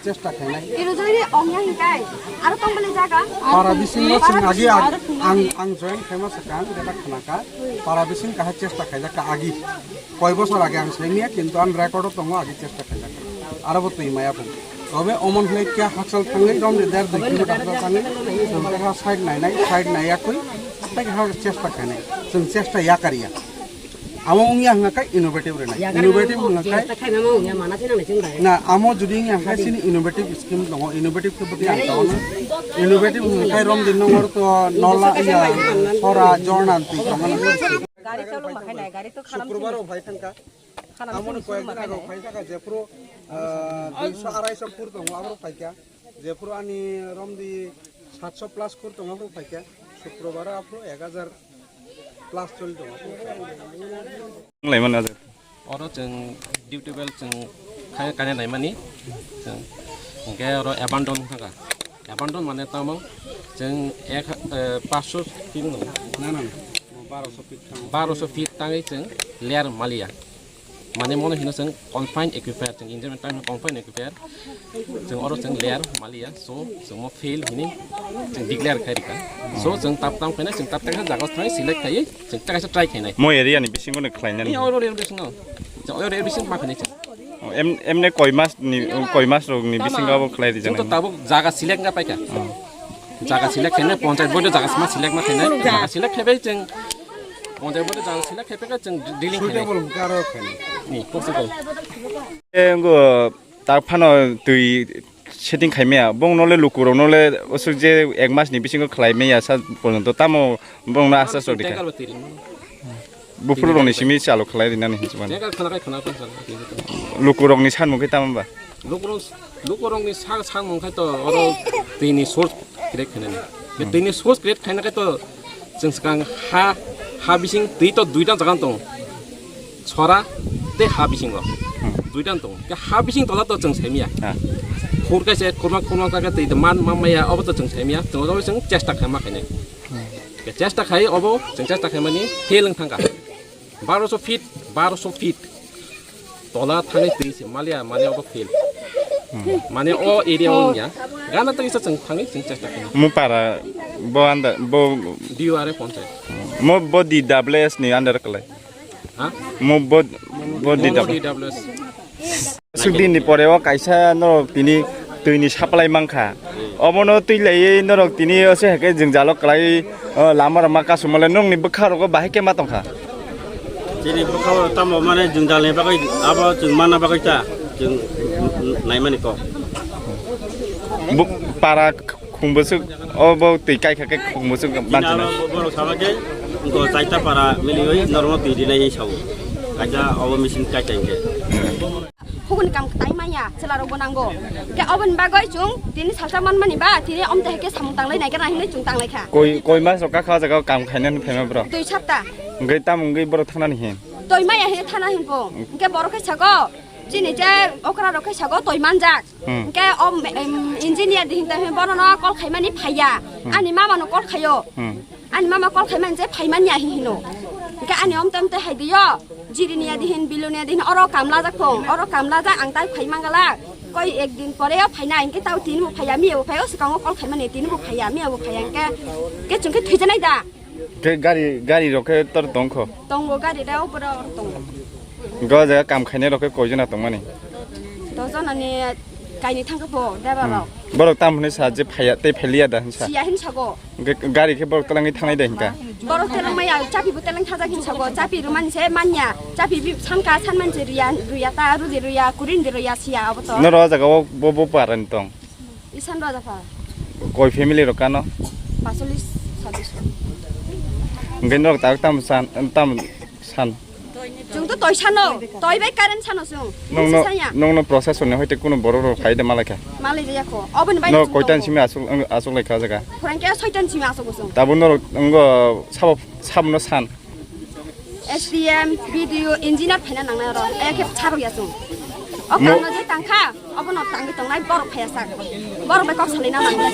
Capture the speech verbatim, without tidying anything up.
Chesta khainai. Irujani ongya hikai. Aro tong bale jaga. Para bisingo chwng agi ag-, ang, ang join khaima swkang, jeta khnaka. Para bising kaha chesta khaijak ka agi. Koi bosor age ang saimya, kintu ang record o tongo agi chesta khaijak. Aro bo twi maya bo. Tobe omon hwlai kya hachal thangwi, romni der dui kilometer hachal thangwi, chwng kha side nainai, side naiya kwi, tei kha chesta khainai. Chwng chesta yakarya. Amo wngya hwnka khe innovative rwnai. Innovative hwnka khe na, amo jodi wngya hwnka khe chini innovative scheme tongo, innovative khe bwtwi ang tongo. Innovative hwnka khe romdi nongor to nola iya sora jorna twi tongo. Gari cholok ma khainai, gari to khanam Shukrubaro phai thangkha. Amoni koyekdin ago phai thangkha jephuru, ah, duiso arai so phur tongo, aboro phaikha. Jephuru ani romdi satso plus kur tongo, aphuru phaikha. Shukrubaro aphuru ek hajar plus choli tongo, aphuru phaikha. Oro chwng duty bel chwng khai-, kaina naimani, chwng hwnkhe oro abandon wngkha. Abandon mane tamo chwng ek ha-, eh, paanch sho feet no? Na, na, na. Baro sho feet tangwi chwng layer maliya. Mane mono hino chwng confined aquifer, chwng engineer tamo confined aquifer. Chwng oro chwng layer maliya, so chwng mo fail hini chwng declare khai rikha. So chwng tap tang khaina, chwng tap tang jaga thai select khai, chwng ta kaisa try khainai. Mo area ni bisingo no khlainani. Ni oro area bisingo. Chwng oro area bising ma khainai chwng. Oh, em, emne koi mas ni, koi mas rok ni bisingo abo khlai rijak. Chwng to tabuk jaga select na paikha. Oh. Jaga select khainai, panchayat board jaga ma select ma khainai. Jaga select khaibai chwng panchayat board jaga select khaibai chwng dealing khainai. Suitable hwnkhe aro khainai. Ni possible. E, ngo tak phano twi setting khaimaya, bongno le lukurokno le usuk je ek mas ni bisingo khlaimaya sa porjonto, tamo bongno asa sok dikha. Tanker bo twi ringmano. Buphuru rokni simi chalo khlai rinani hinwi mano. Tanker khwna khai khwna khai chalo twi ringmano. Lukurokni sanmung khe tamo ba? Lukurok, lukurokni sa-, sanmung khai to oro twini source create khainani. Be twini source create khaina khai to chwng swkang ha, ha bising twi to duita jaga tongo. Sora tei ha bisingo. Hmm. Duita tongo. Khe ha bising tola to chwng saimya. Ha. Khur kaisa khurma khurma kaka twi man mamaya obo to chwng saimya. Chwng obo chwng chesta khaima khainai. Hmm. Khe chesta khai obo chwng chesta khaimani fail wng thangkha. Baro sho feet, baro sho feet. Tola thangwi twi se maliya, mane obo fail. Hmm. Mane o area o wngya. Gana twi sa chwng thangwi chwng chesta khainai. Mu para bo anda bo D U R A panchayat. Mo bo D W S ni under kwlai. Ha? Mo bo, bo D W S. Sukdin ni pore o kaisa norok tini twi ni supply mankha. Obono twi laiwi norok tini o se hake jwngjalo kwlai, o, lama rok ma kasumale nokni bwkha rogo bahai khe ma tongkha. Chini bwkha o tamo mane jwngjal ni bagwi abo chwng manna bagwi ta chwng naimani kok. Bo para Khungbwswk, o bo twi kaikha khe khungbwswk banchina. Bo-, borok sama khe, bo chaita para miliwi normo twi rinai hinwi sao. Kaisa obo machine kaisa hinkhe. Hukuni kam tai manya, chwla rok bo nango. Khe oboni bagwi chwng tini salsa manmani ba, tini omte hai khe samung tanglai nai khe na hinwi chwng tanglai kha. Koi, koi mas rok kakha o jaga o kam khainani phaima bro? Dui sapta. Hwnkhe tamo wngwi borok thangnani hin? Toi maya hinwi thana hin po. Hwnkhe borok khe sago, chini je okra rok khe sago toi manjak. Hmm. Hwnkhe o, em, engineer di hinta hwnwi bono no call khaimani phaiya. Hmm. Ani mama no call khaio. Hmm. Ani mama call khaimani je phaimani ahi hino. Hwnkhe ani omte omte hai diyo. Jiri niya di hin, bilu niya di hin, oro kam lajak phung, oro kam lajak ang tai phai mangala. Koi ek din pore o phaina, hwnkhe tao tini bo phaiya, miya bo phaiya, o swkango call khaimani tini bo phaiya, miya bo phaiya, hwnkhe, hwnkhe chwng khe thwijanai da. Khe gari, gari rok khe tor tongkho? Tongo, gari rok boro tongo. Go jaga kam khainai rok khe koi jona tongmani? Dojon ani kainwi thangkha bo, driver rok. Hmm. Borok tam hwnwi sa je phaiya, tei phailiya da hinsa? Siya hinsa go. Hwnkhe gari khe borok twlangwi thangnai da hinka? Borok twlangmaya, chapi bo twlang thajak hinsa go, chapi rwmani se manya, chapi bi sanka sanmani se riya, ruya ta, rudi ruya, kurin di ruya siya abo to. Noro o jaga o bo, bo parani tong? Isan Raja pha. Koi family rok kano? Pasolis, salis. Hwnkhe norok tak tam san, tam san. Chwng to toi sano, toi bai current sano chwng. Nong no, nong no procession ni hoite kuno borok rok phai de malai kha. Malai de yakho. Oboni bai no chwng koitan tongo. Simi asuk, asuk lai kha jaga. Phurang khe soitan simi asuk chwng. Tabo norok ngo sabo, sabo no san. S D M, B D O, engineer phaina nangnai oro. Ekhe sarok ya chwng. O mo- kangno je tangkha, obono tangwi tongnai borok phaiya sak. Borok bai kok salai na nang.